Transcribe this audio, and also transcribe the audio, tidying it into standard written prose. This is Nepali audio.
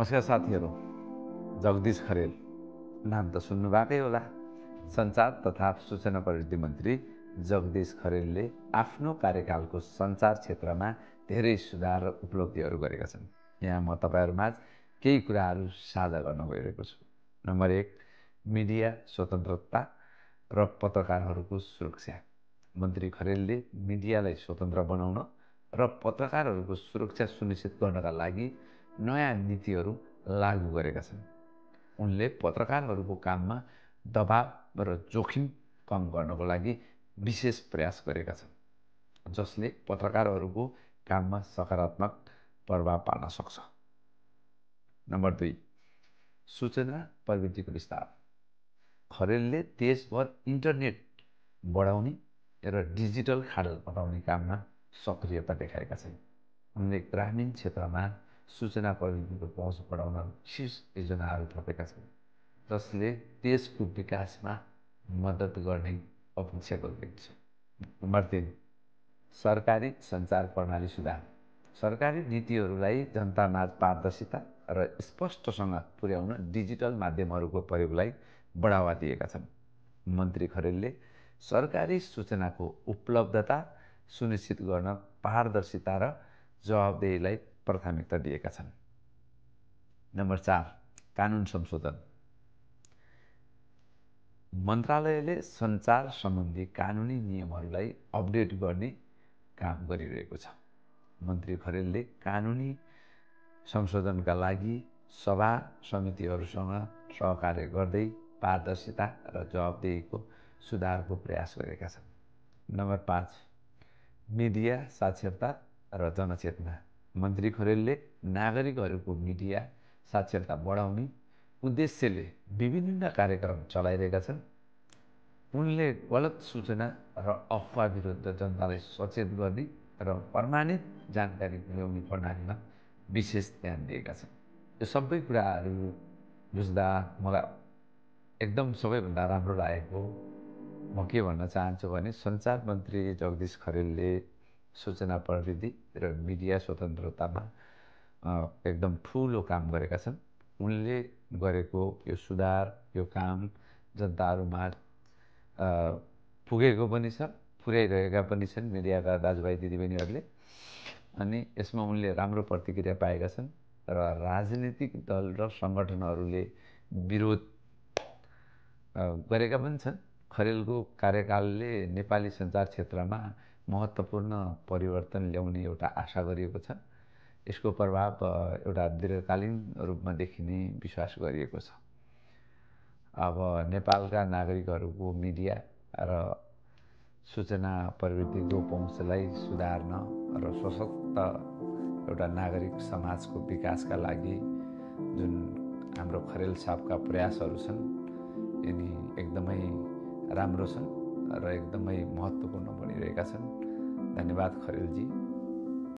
नमस्कार साथीहरू, जगदीश खरेल नाम त सुन्नुभएकै होला। सञ्चार तथा सूचना प्रविधि मन्त्री जगदीश खरेलले आफ्नो कार्यकालको सञ्चार क्षेत्रमा धेरै सुधार र उपलब्धिहरू गरेका छन्। यहाँ म तपाईहरुमाझ केही कुराहरू साझा गर्न गइरहेको छु। नम्बर 1, मिडिया स्वतन्त्रता र पत्रकारहरूको सुरक्षा। मन्त्री खरेलले मिडियालाई स्वतन्त्र बनाउन र पत्रकारहरूको सुरक्षा सुनिश्चित गर्नका लागि नयाँ नीतिहरू लागू गरेका छन्। उनले पत्रकारहरूको काममा दबाव र जोखिम कम गर्नको लागि विशेष प्रयास गरेका छन्, जसले पत्रकारहरूको काममा सकारात्मक प्रभाव पार्न सक्छ। नम्बर 2, सूचना प्रविधिको विस्तार। खरेलले देशभर इन्टरनेट बढाउने र डिजिटल खाडल बनाउने काममा सक्रियता देखाएका छन्। उनले ग्रामीण क्षेत्रमा सूचना प्रविधिको पहुँच बढाउन विशेष योजनाहरू थपेका छन्, जसले देशको विकासमा मद्दत गर्ने अपेक्षा गरिएको छ। नम्बर 3, सरकारी सञ्चार प्रणाली सुधार। सरकारी नीतिहरूलाई जनतामाझ पारदर्शिता र स्पष्टसँग पुर्याउन डिजिटल माध्यमहरूको प्रयोगलाई बढावा दिएका छन्। मन्त्री खरेलले सरकारी सूचनाको उपलब्धता सुनिश्चित गर्न पारदर्शिता र जवाबदेहीलाई प्राथमिकता दिएका छन्। नम्बर 4, कानुन संशोधन। मन्त्रालयले सञ्चार सम्बन्धी कानुनी नियमहरूलाई अपडेट गर्ने काम गरिरहेको छ। मन्त्री खरेलले कानुनी संशोधनका लागि सभा समितिहरूसँग सहकार्य गर्दै पारदर्शिता र जवाबदेहीको सुधारको प्रयास गरेका छन्। नम्बर 5, मिडिया साक्षरता र जनचेतना। मन्त्री खरेलले नागरिकहरूको मिडिया साक्षरता बढाउने उद्देश्यले विभिन्न कार्यक्रम चलाइरहेका छन्। उनले गलत सूचना र अफवाह विरुद्ध जनतालाई सचेत गर्ने र प्रमाणित जानकारी पुर्याउने प्रणालीमा विशेष ध्यान दिएका छन्। यो सबै कुराहरू बुझ्दा मलाई एकदम सबैभन्दा राम्रो लागेको म के भन्न चाहन्छु भने सञ्चार मन्त्री जगदीश खरेलले सूचना प्रविधि र मिडिया स्वतन्त्रतामा एकदम ठुलो काम गरेका छन्। उनले गरेको यो सुधार, यो काम जनताहरूमा पुगेको पनि छ, पुर्याइरहेका पनि छन् मिडियाका दाजुभाइ दिदीबहिनीहरूले। अनि यसमा उनले राम्रो प्रतिक्रिया पाएका छन् र राजनीतिक दल र सङ्गठनहरूले विरोध गरेका पनि छन्। खरेलको कार्यकालले नेपाली सञ्चार क्षेत्रमा महत्त्वपूर्ण परिवर्तन ल्याउने एउटा आशा गरिएको छ। यसको प्रभाव एउटा दीर्घकालीन रूपमा देखिने विश्वास गरिएको छ। अब नेपालका नागरिकहरूको मिडिया र सूचना प्रविधिको पहुँचलाई सुधार्न र सशक्त एउटा नागरिक समाजको विकासका लागि जुन हाम्रो खरेल साहबका प्रयासहरू छन्, यिनी एकदमै राम्रो छन् र एकदमै महत्त्वपूर्ण बनिरहेका छन्। धन्यवाद खरेलजी।